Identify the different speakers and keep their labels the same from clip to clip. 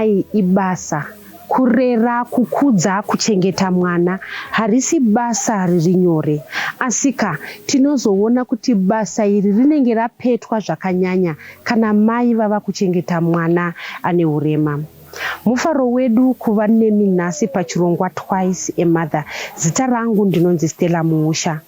Speaker 1: Kuva mai ibasa. Kurera, kukudza, kuchengeta mwana harisi basa riri nyore. Asika, tinozoona kuti basa iri rinenge rapetwa zvakanyanya kana mai vava kuchengeta mwana ane urema. Mufaro wedu kuva nemi nhasi pachirongwa Twice a Mother. Zita rangu ndinonzi Stella Muusha.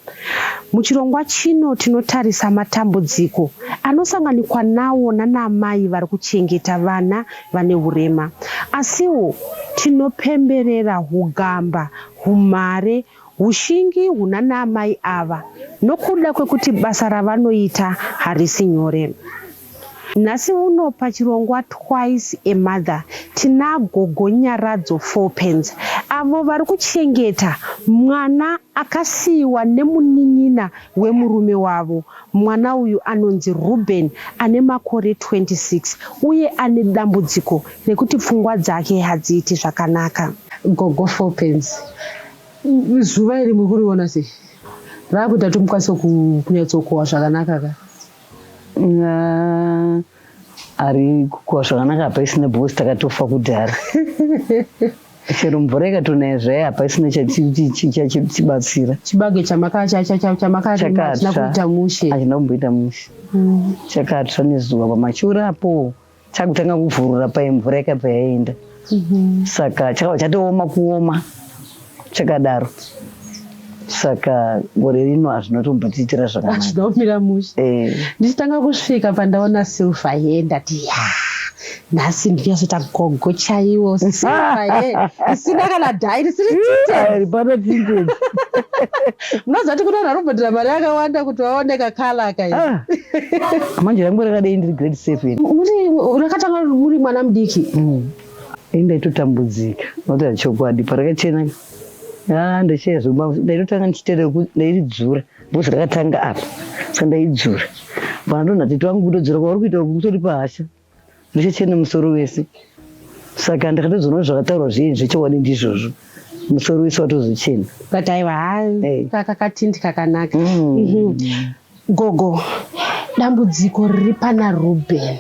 Speaker 1: Muchirongwa chino tinotarisa matambudziko anosanganikwa nawo nanaamai vari kuchengeta vana vane urema. Asiwo tinopemberera hugamba, humhare, hushingi hunanaamai ava nokuda kwekuti basa ravanoita harisi nyore. Nhasi uno pachirongwa Twice a Mother tina Gogo Nyaradzo Fourpence avo vari kuchengeta mwana akasiiwa nemunin'ina wemurume wavo. Mwana uyu anonzi Ruben ane makore 26 uye ane dambudziko rekuti pfungwa dzake hadziiti zvakanaka. Gogo Fourpence, zuva iri muri kuriona sei? Raakuita kuti mukwanise kunyatsokohwa zvakanaka ka?
Speaker 2: Ari kukohwa zvakanaka hapaisina because takatofa kudhara. Chero mvura ikatonaya zvayo hapaisina chatibatsira.
Speaker 1: Chibage chamakarima hachina kuita mushe.
Speaker 2: Hachina kumboita mushe. Chakatsva nezuva pamachura apo chakutanga kuvhurura paye mvura ikabva yaenda. Saka chakabva chatooma kuoma chakadaro. Saka gore rino hazvina tombotiitira zvakanaka.
Speaker 1: Hazvina kumira mushe. Ndichitanga kusvika pandaona silver hair ndati ya nhasi ndinyazoita gogo chaiwo silver hair isina kana dye risiri tinted.
Speaker 2: Ripana tinted.
Speaker 1: Munoziva kuti kune vanhu vanobhadhara mari yakawanda kuti vaone kakala kai.
Speaker 2: Manje rangu rakadai ndiri grade 7.
Speaker 1: Muri rakatanga muri mwana mudiki.
Speaker 2: Ini ndaitotambudzika nokuti chokwadi parakachena ndachaya zvema ndaitotanga ndichitera ndairidzura because rakatanga apa saka ndaidzura pandatonha tete wangu kutodzura kwauri kuita uku kutori pahasha ndichachena musoro wese saka ndakatozoona kuti zvakataurwa zviye zvechokwadi ndizvozvo musoro wese watozochena.
Speaker 1: But aiwa kakatindi kakanaka. Gogo, dambudziko riri pana Ruben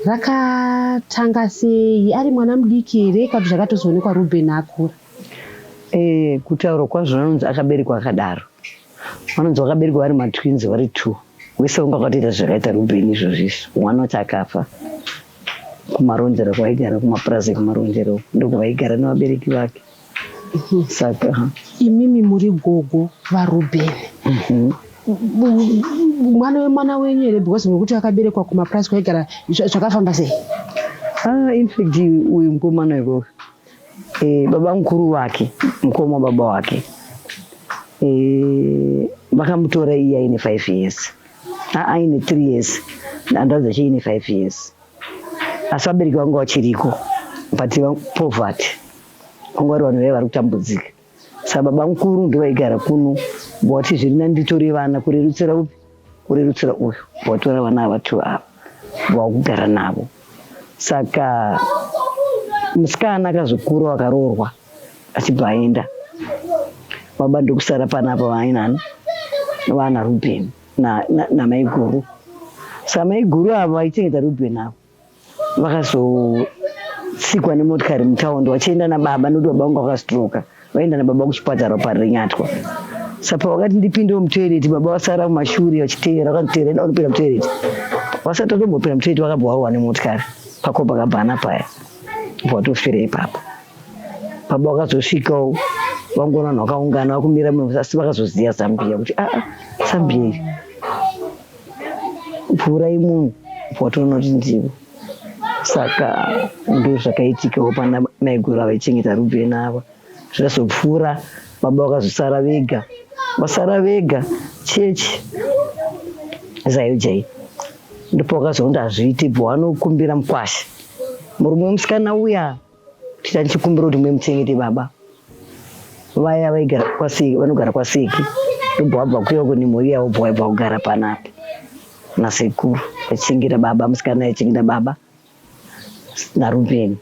Speaker 1: rakatanga sei? Ari mwana mudiki here kana kuti zvakatozoonekwa Ruben akura?
Speaker 2: Kutaura kwazvo vanonzi akaberekwa akadaro. Vanonzi vakaberekwa vari matwins vari 2. Wese wanga wakatoita zvakaita Ruben izvozvo izvi. Mwana wacho akafa kumaronzero kwaigara kumapurazi ekumaronzero ndokwavaigara nevabereki vake. Saka
Speaker 1: imimi muri gogo vaRuben. Mwana wemwana wenyu here because muri akaberekwa kumapurazi kwaigara zvakafamba sei?
Speaker 2: In fact uyu mukomana ikoko baba mukuru wake mukoma baba wake vakamutora iye aine 5 years aine 3 years hanzvadzi yacho ine 5 years asi vabereki vanga vachiriko but poverty vanga vari vanhu vaiva vari kutambudzika saka baba mukuru ndovaigara kuno vati zviri nani nditore vana kurerutsira upi kurerutsira uyu vatora vana ava two ava vakugara navo saka musikana akazokura akaroorwa achibva aenda baba ndokusara panapa vainani vana Ruben namaiguru saka maiguru ava vaichengeta Ruben ava vakazotsikwa nemotikari mutaundi vachienda nababa nokuti baba vangu vakastroka vaenda nababa kuchipatara paRinyatwa saka vakati ndipindewo mutoireti baba vasara mumashure vachiteera vakanditeera enda unopinda mutoireti vasati vatombopinda mutoireti vakabva varohwa nemotikari paCopacabana paya vatofira ipapo baba vakazosvikawo vangoona vanhu vakaungana vakumira asi vakazoziva Zambia kuti aa Zambia iri pfuurai munhu watoona kuti ndivo saka ndo zvakaitikawo pana maiguru avaichengeta Ruben ava zvazopfuura baba vakazosara vega vasara vega chechi ZAOGA ndipo vakazoona hazviiti bva vanokumbira mukwasha murume wemusikana uya tita ndichikumbira kuti muchengete baba vaya vaigara kwaseki vanogara kwaseki ndobva vabva kuya kune mhuri yavo bva vaibva kugara panapa nasekuru vachichengeta baba musikana aichengeta baba naRubeni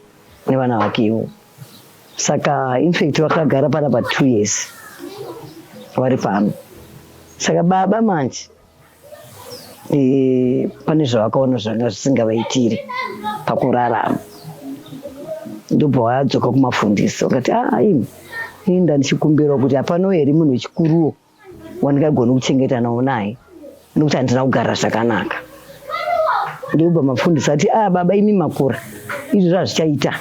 Speaker 2: nevana vakewo saka infact vakagara panapa 2 years vari pano saka baba manje pane zvavakaona zvanga zvisingavaitiri pakurarama. Ndobva wadzoka kumafundisi vakati, ah, imi ini ndandichikumbirawo kuti hapano here munhu wechikuruwo wandingagoni kuchengeta nawo naye, nekuti handina kugara zvakanaka. Ndobva mafundisi ati, ah, baba imi makura, izvozvo hazvichaita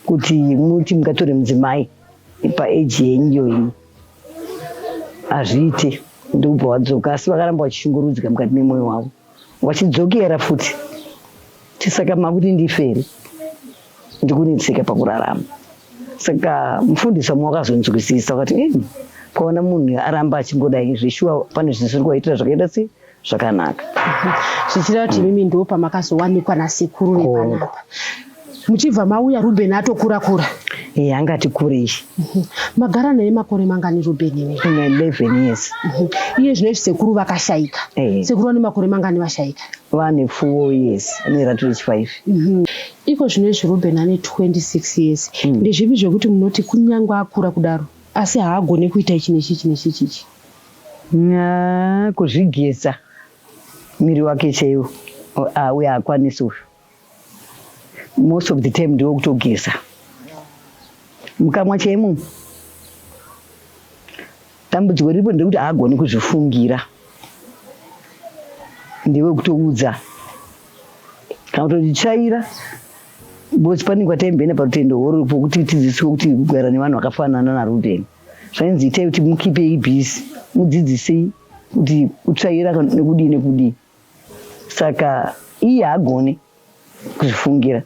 Speaker 2: kuti muti mungatore mudzimai paeji yenyu iyoyi, hazviite. Ndobva wadzoka, asi vakaramba vachishungurudzika mukati memwoyo wavo, vachidzokera futi tisaka makuti ndife here, ndikunetseka pakurarama. Saka mufundisi wamwe wakazonzwisisa wakati, kwaona munhu aramba achingodai, zveshuwa pane zvisiri kuvaitira zvakaita sei zvakanaka.
Speaker 1: Zvichireva kuti imimi ndo pamakazowanikwa nasekuru vepanapa, muchibva mauya Ruben atokura kura.
Speaker 2: E, angati kurei.
Speaker 1: Magara naye makore mangani Ruben imi?
Speaker 2: Ine 11 years.
Speaker 1: Iye zvino izvi sekuru vakashaika. Sekuru vane makore mangani vashaika?
Speaker 2: Vane 4 years, ane 25.
Speaker 1: Iko zvino izvi Ruben ane 26 years. Ndezvipi zvekuti munoti kunyange akura kudaro asi haagone kuita ichi nechichi nechichi ichi?
Speaker 2: Kuzvigeza miri wake chaiwo uye haakwanisi uyu. Most of the time ndiwo kutogeza mukamwa chaimo. Dambudziko riripo ndekuti haagoni kuzvifungira, ndiwe kutoudza kana kutotitsvaira, because pane kwataimboenda parutendo horo pokuti tidzidziswe kuti kugara nevanhu vakafanana naRuben, zvainzi itai kuti mukipei busy, mudzidzisei kuti kutsvaira nekudii nekudii. Saka iye haagoni kuzvifungira,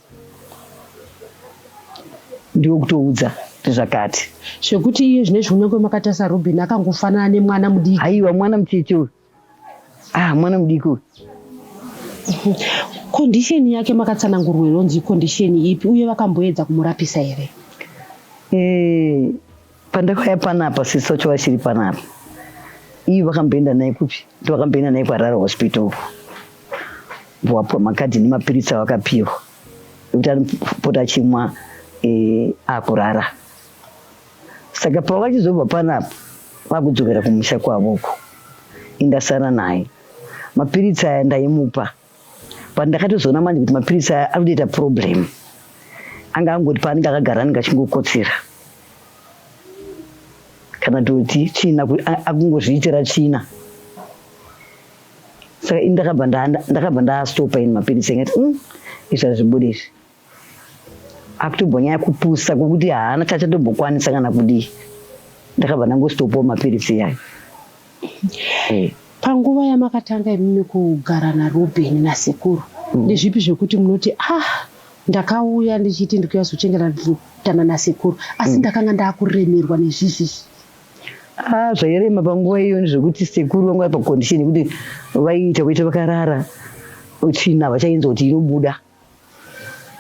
Speaker 2: ndiwe kutoudza kuti zvakati.
Speaker 1: Zvekuti iye zvino izvi kunyange makatarisa Ruben akangofanana nemwana mudiki.
Speaker 2: Haiwa, mwana mucheche uyu, ah, mwana mudiki uyu.
Speaker 1: Condition yake makatsanangurwa inonzi condition ipi, uye vakamboedza kumurapisa here?
Speaker 2: Pandakauya panapa sisi vacho vachiri panapa, iye vakamboenda naye kupi, ndovakamboenda naye kuHarare Hospital uko, wapuwa makadhi nemapiritsi avakapiwa ekuti anopota achimwa akurara. Saka pavachizobva panapa vakudzokera kumusha kwavo uko, indasara naye, mapiritsi aya ndaimupa, but ndakatozoona manje kuti mapiritsi aya ari kutoita problem. Anga angoti paanenge akagara anenge achingokotsira kana toti tsvina, akungozviitira tsvina. Saka ini ndakabva ndastopa ini mapiritsi, ingati izvi hazvibude izvi, akutombonyanya kupusa kwokuti haana chachatombokwanisa kana kudii. Ndakabva ndangostopawo mapiritsi iyayo.
Speaker 1: Panguva yamakatanga imimi kugara naRuben nasekuru, ndezvipi zvekuti munoti, ah, ndakauya ndichiti ndikuya zochengetana nasekuru, asi ndakanga ndakuremerwa nezvizvizvi?
Speaker 2: Ah, zvairema panguva iyo ndezvekuti sekuru vanga vari pacondition yekuti vaiita kuita vakarara, tsvina vachainzwa kuti inobuda,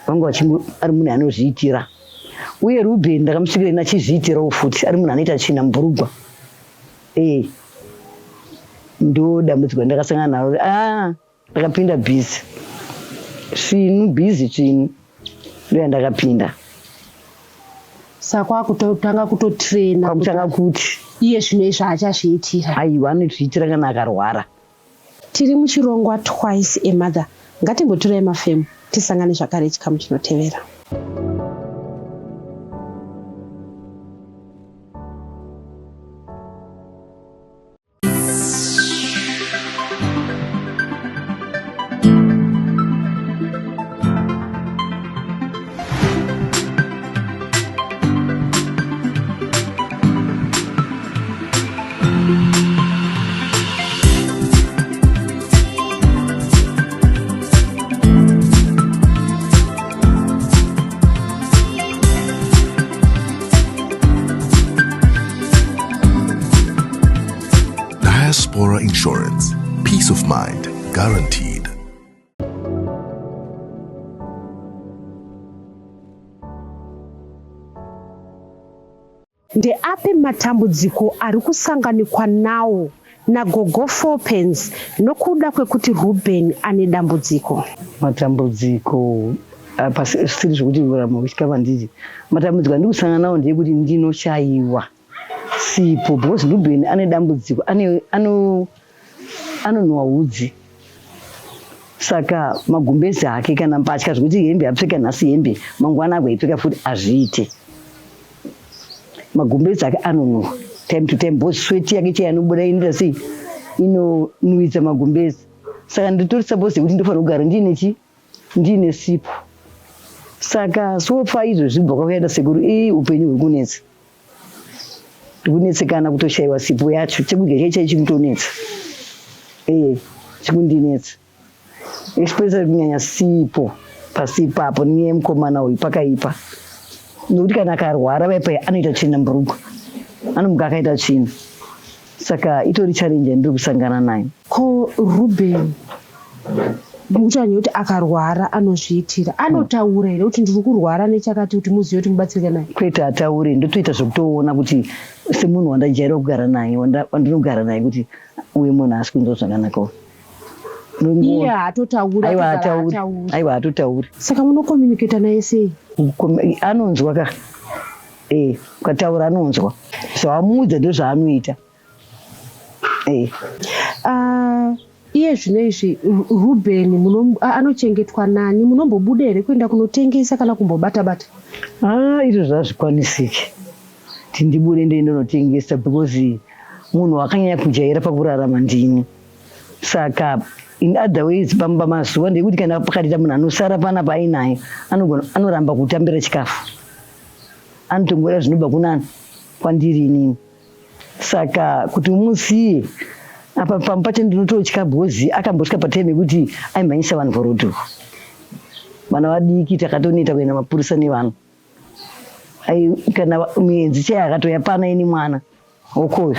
Speaker 2: vanga vachingo ari munhu anozviitira. Uye Ruben ndakamusvikira ini achizviitirawo futi, ari munhu anoita tsvina mubhurugwa. Ndo dambudziko randakasangana naro. Ah, ndakapinda busy svinu, busy tsvinu ndo yandakapinda.
Speaker 1: Saka kwakutotanga kutotraina.
Speaker 2: Kwakutanga kuti
Speaker 1: iye zvino izvi achazviitira.
Speaker 2: Aiwa, anozviitira kana akarwara.
Speaker 1: Tiri muchirongwa Twice a Mother. Ngatimbotorai mafemo tisangane zvakare chikamu chinotevera.
Speaker 3: Diaspora Insurance. Peace of mind guaranteed.
Speaker 1: Ndeapi matambudziko ari kusanganikwa nawo naGogo Fourpence nokuda kwekuti Ruben ane dambudziko?
Speaker 2: Matambudziko pasiri zvekuti kuramba uchitya pandiri, matambudziko andiri kusangana nawo ndeyekuti ndinoshaiwa sipo, because Ruben ane dambudziko, anonhuwa hudzi. Saka magumbezi ake kana mbatya zvekuti hembe apfeka nhasi hembe mangwana agoipfeka futi hazviite. Magumbezi ake anonhuhwa time to time because sweat yake chaiyo anobuda inoita sei inonhuwidza magumbezi. Saka nditori suppose yekuti ndofanira kugara ndiine chi ndiine sipo. Saka so far izvozvi kubva kwakaenda sekuru ii upenyu huri kunetsa. Ndikunetsekana kutoshaiwa sipo yacho chekudya chaicho chaicho chikutonetsa. Eh chikundinetsa. Especially kunyanya sipo pasi ipapo nenyaya yemukomana uyu pakaipa. Nekuti kana akarwara vaipa anoita tsvina mburugwa. Anomuka akaita tsvina. Saka itori challenge yandiri kusangana nayo.
Speaker 1: Ko Ruben mukutaura kuti akarwara anozviitira anotaura here kuti ndiri kurwara nechakati kuti muzive kuti mubatsirike naye?
Speaker 2: Kwete ataure ndotoita zvekutoona kuti semunhu wandajaira kugara naye wandinogara naye kuti uyu munhu haasi kunzwa zvakanaka uyu.
Speaker 1: Iye haatotauri.
Speaker 2: Aiwa haatauri. Aiwa haatotauri.
Speaker 1: Saka munokommunicata naye sei?
Speaker 2: Anonzwa ka. Eh, ukataura anonzwa. Zvawamuudza ndozvaanoita. Eh.
Speaker 1: Ah, iye zvino izvi Ruben anochengetwa nani? Munombobuda here kuenda kunotengesa kana kumbobata bata?
Speaker 2: Ah, izvo zvazvikwanisiki. Kuti ndibude ndiende ndonotengesa because munhu wakanyanya kujaira pakurarama ndini. Saka in other ways pamba mazuva ndekuti kana pakatoita munhu anosara panapa ainaye anogona anoramba kutambira chikafu. Anotongoda zvinobva kunani kwandiri inini. Saka kuti umusiye apa pamwe pacho ndinototya because akambosvika patime yekuti aimhanyisa vanhu paroad uko. Vana vadiki takatoneta kuenda mapurisa nevanhu. Ai kana muenzi chaiye akatouya pana ini mwana hokoyo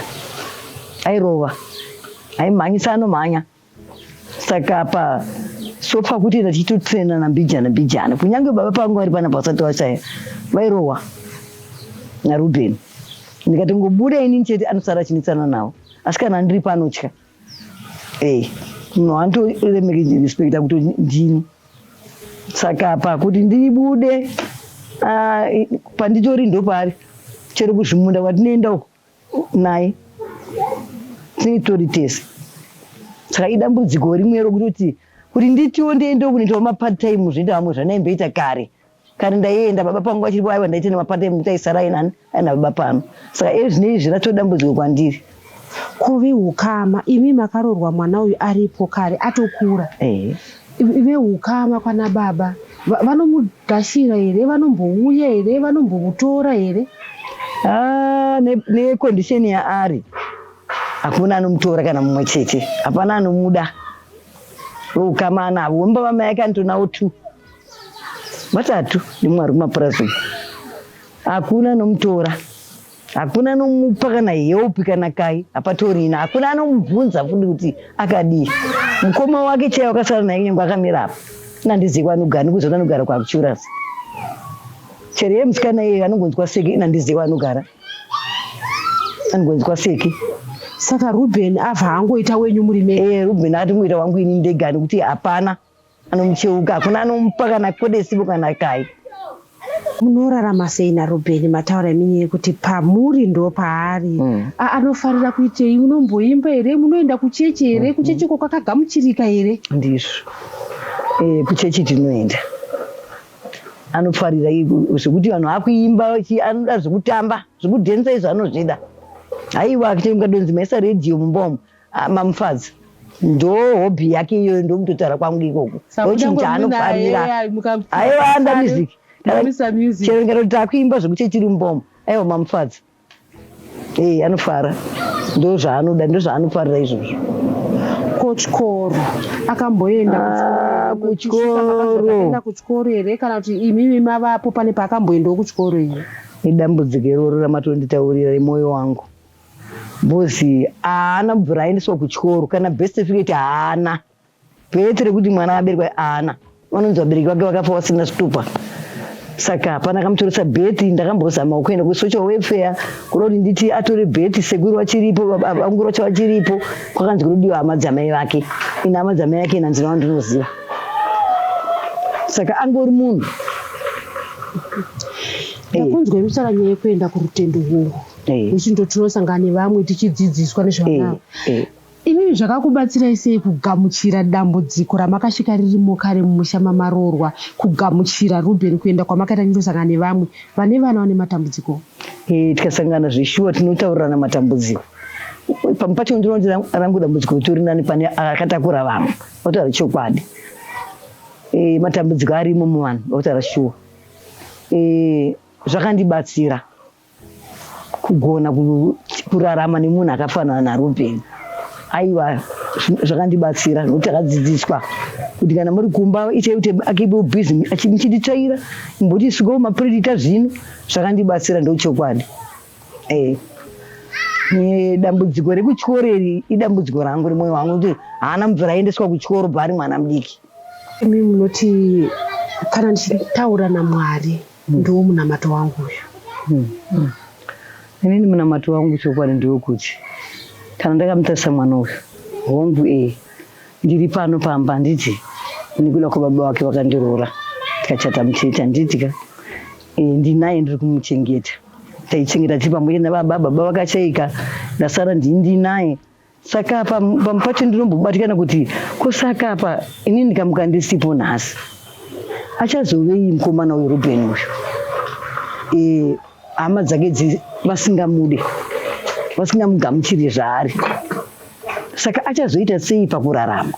Speaker 2: airova aimhanyisa anomhanya. Saka apa sofa kutoita tichitotrainana mbijana mbijana kunyange baba pangu vari panapa vasati vashaya vairohwa naRuben ndikati ngobuda inini chete anosara achinetsana navo asi kana ndiri panotya eh munhu anotoremekedza respecta kuti ndini saka apa kuti ndibude ah, panditori ndopaari chero kuzvimunda kwatinoenda uko naye tinenge titori tese saka idambudziko rimwe rokutoti kuti nditiwo ndiendewo kunoitawo mapart time zvinoita vamwe zvandaimboita kare kare ndaienda baba pangu vachiripo aiwa ndaita nemapart time kuti aisara ainani aina baba pano saka ezvino izvi ratova dambudziko kwandiri
Speaker 1: Ko vehukama imi makaroorwa mwana uyu aripo kare atokura
Speaker 2: ehe
Speaker 1: vehukama kwana baba vanomugashira here vanombouya here vanombomutora here
Speaker 2: Ah, necondition yaari hakuna anomutora kana mumwe chete hapana anomuda veukama anavo wemba vamai ake anotonawo two vatatu nemumwe ari kumapurazi uku hakuna anomutora Hakuna anomupa kana help kana kai hapatorina. Hakuna anomubvunza futi kuti akadii. Mukoma wake chaiye wakasara naye kunyangwe akamira apa. Nandizivi kwaanogara nekuziva kuti anogara kwakuchurasi. Chero iye musikana iye anongonzwa seke nandizivi kwaanogara. Anongonzwa seke.
Speaker 1: Saka Ruben abva angoita wenyu muri mega?
Speaker 2: Eh, Ruben atingoita wangu ini ndega nekuti hapana. Anomucheuka hakuna anomupa kana kodesipo kana kai.
Speaker 1: Munorarama sei naRubheni mataura imi nyaya yekuti pamuri ndopaari mm. Anofarira kuitei munomboimba here munoenda kuchechi here mm -hmm. Kuchechi ko kwakagamuchirika here?
Speaker 2: Ndizvo e, kuchechi tinoenda anofarira zvekuti vanhu akuimba anoda zvekutamba zvekudhensa izvo anozvida haiwa kadonzi maisa redhiyo mumba umu Ah, mamufadzi ndo hobby yake iyoyo ndokutotaura kwangu ikoko ndochinhu chaanofarira aiwa anda music chero ndikatoti takuimba zvekuchechiri mumbomo aiwa mamufadzi ee anofara ndo zvaanoda ndo zvaanofarira izvozvo
Speaker 1: kuchikoro akamboenda
Speaker 2: ah, kuchikoro
Speaker 1: kuchikoro here kana kuti imimi mavapo pane paakamboendawo kuchikoro here
Speaker 2: idambudziko iroro ramatonditaurira remwoyo wangu Because haana kubvira aendeswa kuchikoro kana birth certificate haana. Birth rekuti mwana aberekwa haana. Vanonzi vabereki vake vakafa vasina zvitupa. Saka hapana akamutoresa birth ndakambozama kuenda kusocial welfare kuda kuti nditi atore birth sekuru vachiripo vanguru vacho vachiripo kwakanzi kunodiwa hama dzamai vake. Ini hama dzamai vake ini handina wandinoziva. Saka angori munhu.
Speaker 1: Ndakunzwa imusara nyaya yekuenda kurutendo hungu.
Speaker 2: Eh.
Speaker 1: Uchindotinosangana nevamwe tichidzidziswa nezvevana.
Speaker 2: Eh, eh.
Speaker 1: Imimi Imimi zvakakubatsirai sei kugamuchira dambudziko ramakasvika ririmo kare mumusha mamaroorwa, kugamuchira Reuben kuenda kwamakaita muchindosangana nevamwe vane vana vane matambudziko?
Speaker 2: Tikasangana zveshuwa tinotaurirana matambudziko. Pamwe pacho ndinoona kuti rangu dambudziko ritori nani pane akatakura vamwe. Votaura chokwadi. Matambudziko arimo muvanhu votaura shuwa. Zvakandibatsira kugona kurarama nemunhu akafanana naRubheni. Aiwa, zvakandibatsira nokuti takadzidziswa kuti kana muri kumba itai kuti akeep busy muchinditsvaira imboti sukawo mapureti ita zvino. Zvakandibatsira ndochokwadi. Dambudziko rekuchikoro iri idambudziko rangu remwoyo wangu kuti haana mubvira aendeswa kuchikoro bva ari mwana mudiki.
Speaker 1: Imi munoti kana ndichitaura naMwari ndiwo munamato wangu uyu.
Speaker 2: Inini munamato wangu chokwadi ndewekuti kana ndakamutarisa mwana uyu, hongu ndiri pano pamba handiti nekuda kwababa vake vakandiroora tikachata muchechi handiti ka, ndinaye ndiri kumuchengeta. Taichengeta tiri pamwe chete nababa, baba vakashaika ndasara ndini ndinaye. Saka apa pamwe pacho ndinombobatikana kuti ko saka apa inini ndikamuka ndisipo nhasi achazovei mukomana uyu Reuben uyu? Hama dzake vasingamude, vasingamugamuchiri zvaari. Saka achazoita sei pakurarama?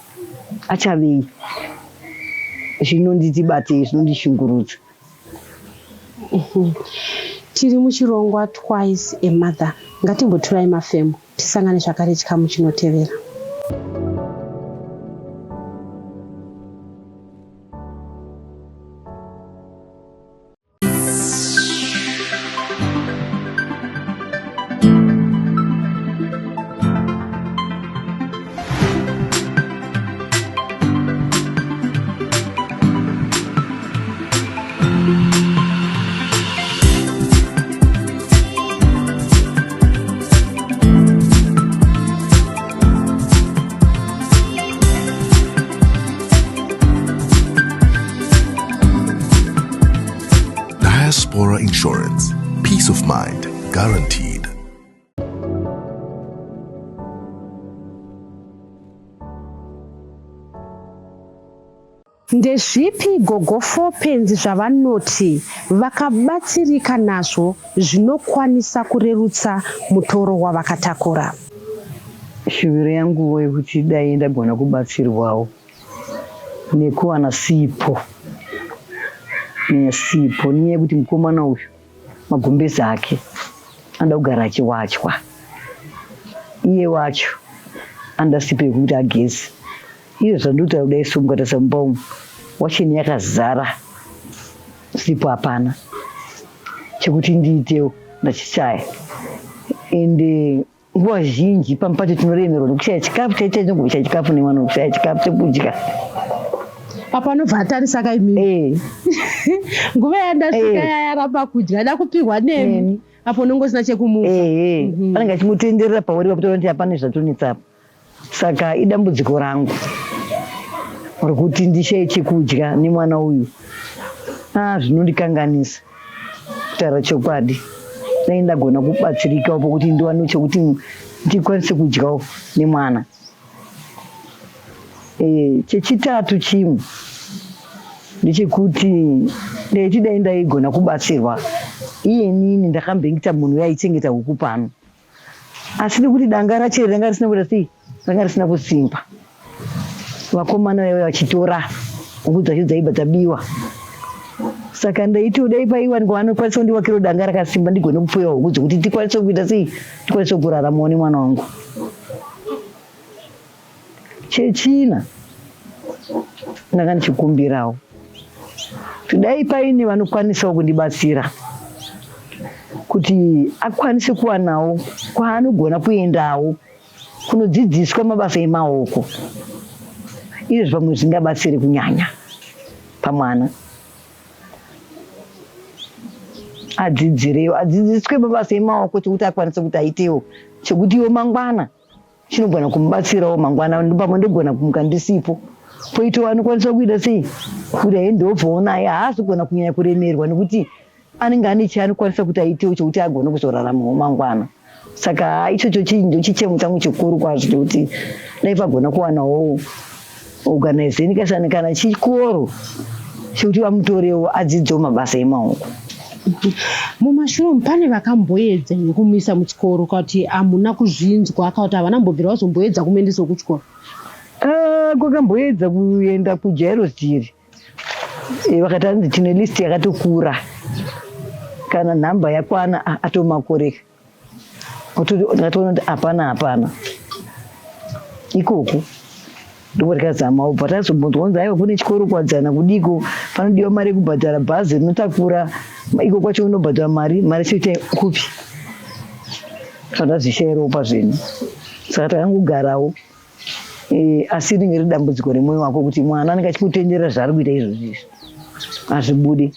Speaker 2: Achavei? Zvinonditi batei, zvinondishungurudza.
Speaker 1: Tiri muchirongwa Twice a Mother. Ngatimboturai mafemo tisangane zvakare chikamu chinotevera.
Speaker 3: Diaspora Insurance. Peace of mind guaranteed.
Speaker 1: Ndezvipi Gogo Fourpence zvavanoti vakabatsirika nazvo zvinokwanisa kurerutsa mutoro wavakatakura?
Speaker 2: Shuviro yanguwo yekuti dai ndagona kubatsirwawo nekuwana sipo, sipo nenyaya yekuti mukomana uyu magumbezi ake anoda kugara achiwachwa, iye wacho anoda sipo yekuti ageze. Iyo zvandinotaura kudai so mukatarisa mumba umu washeni yakazara sipo hapana chekuti ndiitewo ndachishaya ende nguva zhinji pamwe pacho tinoremerwa nekushaya chikafu chaicho chinogona chikafu nemwana kushaya chikafu chekudya.
Speaker 1: Apa anobva atarisa ka imi. Nguva yandasvika yayaramba kudya ada kupihwa nemi. Apo unenge usina chekumupa.
Speaker 2: Anenge achimutenderera pauri pakutoona kuti hapana zvatonetsa apa. Saka idambudziko rangu rekuti ndishaye chekudya nemwana uyu. Zvinondikanganisa kutaura chokwadi. Dai ndagona kubatsirikawo pokuti ndiwane chekuti ndikwanise kudyawo nemwana. Chechitatu chimwe ndechekuti ndaiti dai ndaigona kubatsirwa iye inini ndakambengita munhu uya aichengeta huku pano. Asi nekuti danga racho ranga risina kuita sei, ranga risina kusimba, vakomana vaiva vachitora huku dzacho dzaibva dzabiwa. Saka ndaiti dai paiwanikwa vanokwanisa kundivakirawo danga rakasimba ndigone kupfuya huku dzekuti tikwanise kuita sei, tikwanise kuraramawo nemwana wangu. Chechina ndanga ndichikumbirawo kuti dai paine vanokwanisawo kundibatsira kuti akwanise kuwanawo kwaanogona kuendawo kunodzidziswa mabasa emaoko izvo pamwe zvingabatsire kunyanya pamwana adzidzirewo adzidziswe mabasa emaoko chekuti akwanise kuti aitewo chekuti iwo mangwana chinogona kumubatsirawo mangwana pamwe ndogona kumuka ndisipo poitawo anokwanisa kuita sei kuti aye ndobvawo naye haazogona kunyanya kuremerwa nekuti anenge ane chaanokwanisa kuti aitewo chekuti agone kuzoraramawo mangwana. Saka haa ichocho ndochichemo changu chikuru kwazvo chekuti dai pagona kuwanawo organizeni kasani kana chikoro chekuti vamutorewo adzidzewo mabasa emaoko.
Speaker 1: Mumashure umu pane vakamboedza here kumuisa muchikoro kana kuti hamuna kuzvinzwa kana kuti havana kumbobvira vazomboedza kumuendesawo kuchikoro?
Speaker 2: Ah, kwakamboedza kuenda kuJairos Jiri eh, vakati hanzi tine list yakatokura kana nhamba yakwana ah, atomakoreka ndakatoona kuti hapana hapana ikoko ndiko tikazama ubva tazobvunzwa kunzi aiwa kune chikoro kuwadzana kudiko panodiwa mari yekubhadhara bhazi rinotakura iko kwacho unobhadhara mari mari choita kupi tandazvishairawo pazvinhu saka takangogarawo e, asi ringe riri dambudziko remwoyo wako kuti mwana anenge achikutenderera zvaari kuita izvozvi izvi hazvibudi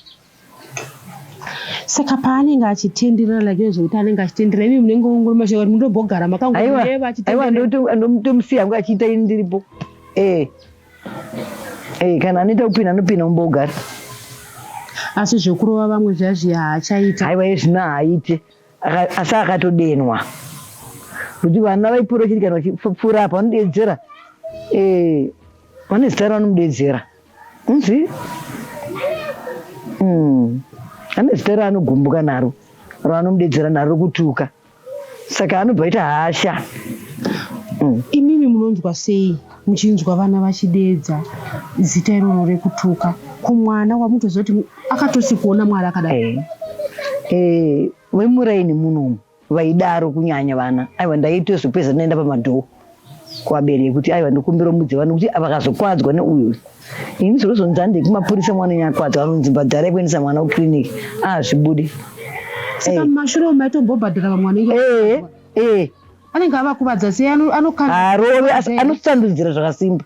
Speaker 1: Saka paanenge achitenderera like zvekuti anenge achitenderera imi munenge mungori mashoko kuti mundombogara makangoreva
Speaker 2: achitenderera. Aiwa ndomusiya hangu achiita ini ndiripo. Eh. Eh kana anoita kupinda anopinda mumbogara.
Speaker 1: Asi zvekurova vamwe zviya zviya haachaita.
Speaker 2: Aiwa iye zvino haaite. Asi akatodenwa. Kuti vana vaipfuura chiti kana vachipfuura apa vanodedzera. Eh vane zita ravanомudedzera. Unzi mm. Ane zita raanogumbuka naro raanomudedzera naro rokutuka saka anobva aita hasha
Speaker 1: mm. Imimi munonzwa sei muchinzwa vana vachideedza zita iroro rekutuka kumwana wamutoziva kuti akatosikuona Mwari akadai?
Speaker 2: Eh, eh, vemuraini munomu vaidaro kunyanya vana aiwa ndaitozopedza ndaenda pamadhoo kuvabereki kuti aiwa ndokumbira mudzi vano kuti vakazokwadzwa neuyu ini zvinozonzi handei kumapurisa mwana nyakwadza vanonzi bhadharai kuendesa mwana kuclinic ahazvibudi
Speaker 1: ah, saka eh. mumashure umu maitombobhadhara vamwe vanenge
Speaker 2: eh, eh.
Speaker 1: anenge avakuvadza sei
Speaker 2: anokanarove anosandudzira zvakasimba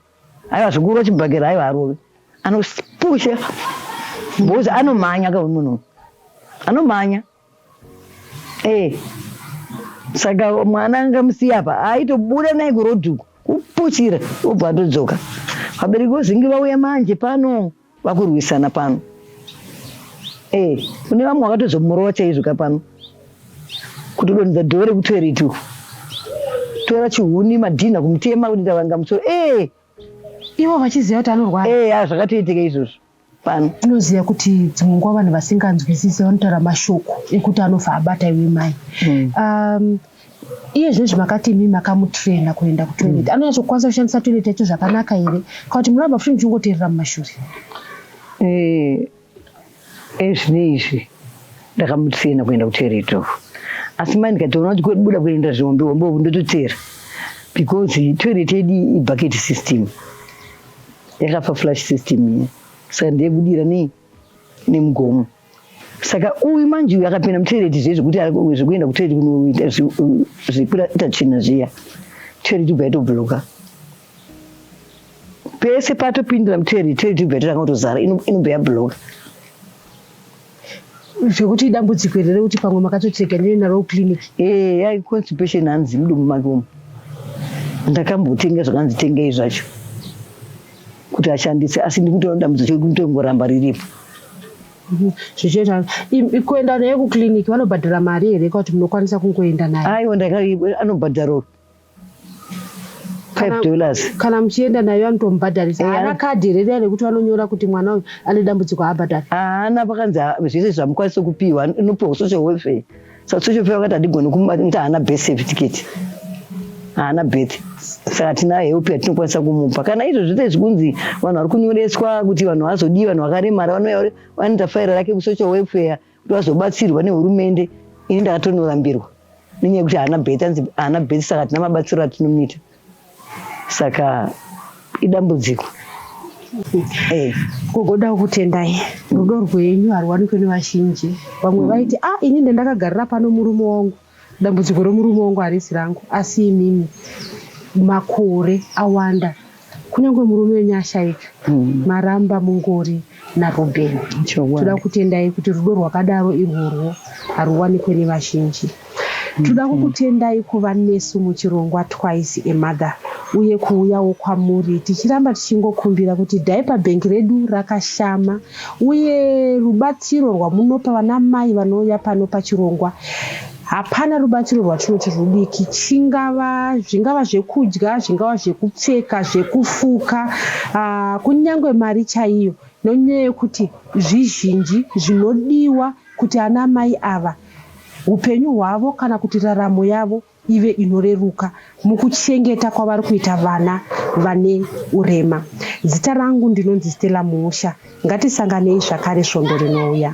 Speaker 2: aiwa zvikuru chibhakera aiwa arove anopusha because anomhanya ka munhu anomhanya Eh. Saka mwana angamusiya apa aitobuda naye kuroad uko kupuchira obva atodzoka. Vabereki vozinge vauya manje pano vakurwisana pano. Eh, kune vamwe vakatozomurova chaizvo ka pano. Kutodonhedza dhoo rekutoilet uko. Tora chihuni madhinha kumutema kuti tavanga musoro. Eh.
Speaker 1: Ivo vachiziva kuti anorwara.
Speaker 2: Eh, zvakatoitika izvozvo.
Speaker 1: pano. Tinoziva kuti dzimwe nguva vanhu vasinganzwisise vanotaura mashoko ekuti anofa abata iwe mai. Mm. Um, iye zvezvi makati imi makamutraina kuenda kutoilet mm. anonyatsokwanisa kushandisa toilet yacho zvakanaka here kana kuti munoramba futi muchingoteerera mumashure?
Speaker 2: Eh, ezvine izvi ndakamutraina kuenda kutoilet uku asi mai ndikatoona kuti kwebuda kuenda zvihombe hombe uku ndototeera because toilet yedu ibucket system yakafa flash system iya saka ndeyekudira nei nemugomo saka uyu manje uyu akapinda mutoilet zviye zvekuti zvekuenda kutoilet kunoita zvekuita tsvina zviya toilet ibva yatobloka pese patopindira mutoilet toilet ibva yatotanga kutozara inobva yabloka
Speaker 1: zvekuti idambudziko here rekuti pamwe makatotsvega ndine naro kuclinic
Speaker 2: ee eh, yai constipation hanzi mudumbu make umu ndakambotenga zvakanzi tengei zvacho kuti ashandise asi ndikutoona dambudziko chekutongoramba riripo
Speaker 1: mhm. zvichiita kuenda naye kuclinic vanobhadhara mari here kuti munokwanisa kungoenda naye
Speaker 2: aiwa anobhadhara five dollars
Speaker 1: kana muchienda nayo anotomubhadharisa eh, haana kadhi here riya rekuti vanonyora kuti mwana uyu ane dambudziko haabhadhari
Speaker 2: haana pakanzi zvese zvamukwanisa kupiwa inopiwa social welfare saka social welfare vakati hatigoni kumuti haana birth certificate haana birth saka tina help yatinokwanisa kumupa kana izvo zvese zvikunzi vanhu vari kunyoreswa kuti vanhu vazodii vanhu vakaremara vanouya vanoita faira rake kusocial welfare kuti vazobatsirwa nehurumende ini ndakatonorambirwa nenyaya yekuti haana birth anzi haana birth saka hatina mabatsiro atinomuita saka idambudziko
Speaker 1: eh. Gogo kutendai rudo rwenyu haruwanikwe nevazhinji vamwe vaiti ah ini ndandakagarira pano murume wangu dambudziko remurume wangu harisi rangu asi imimi makore awanda kunyange murume wenyu ashaika mm. maramba mungori naRubheni. Toda kutendai kuti rudo rwakadaro irworwo haruwanikwe nevazhinji. Toda kukutendai kuva nesu muchirongwa Twice a Mother uye kuuyawo kwamuri tichiramba tichingokumbira kuti diaper bank redu rakashama uye rubatsiro rwamunopa vanamai vanouya pano pachirongwa. Hapana rubatsiro rwatinoti rudiki, chingava zvingava zvekudya, zvingava zvekupfeka, zvekufuka, kunyange mari chaiyo, nenyaya yekuti zvizhinji zvinodiwa kuti ana mai ava upenyu hwavo kana kuti raramo yavo ive inoreruka mukuchengeta kwavari kuita vana vane urema. Zita rangu ndinonzi Stella Muusha. Ngatisanganei zvakare svondo rinouya.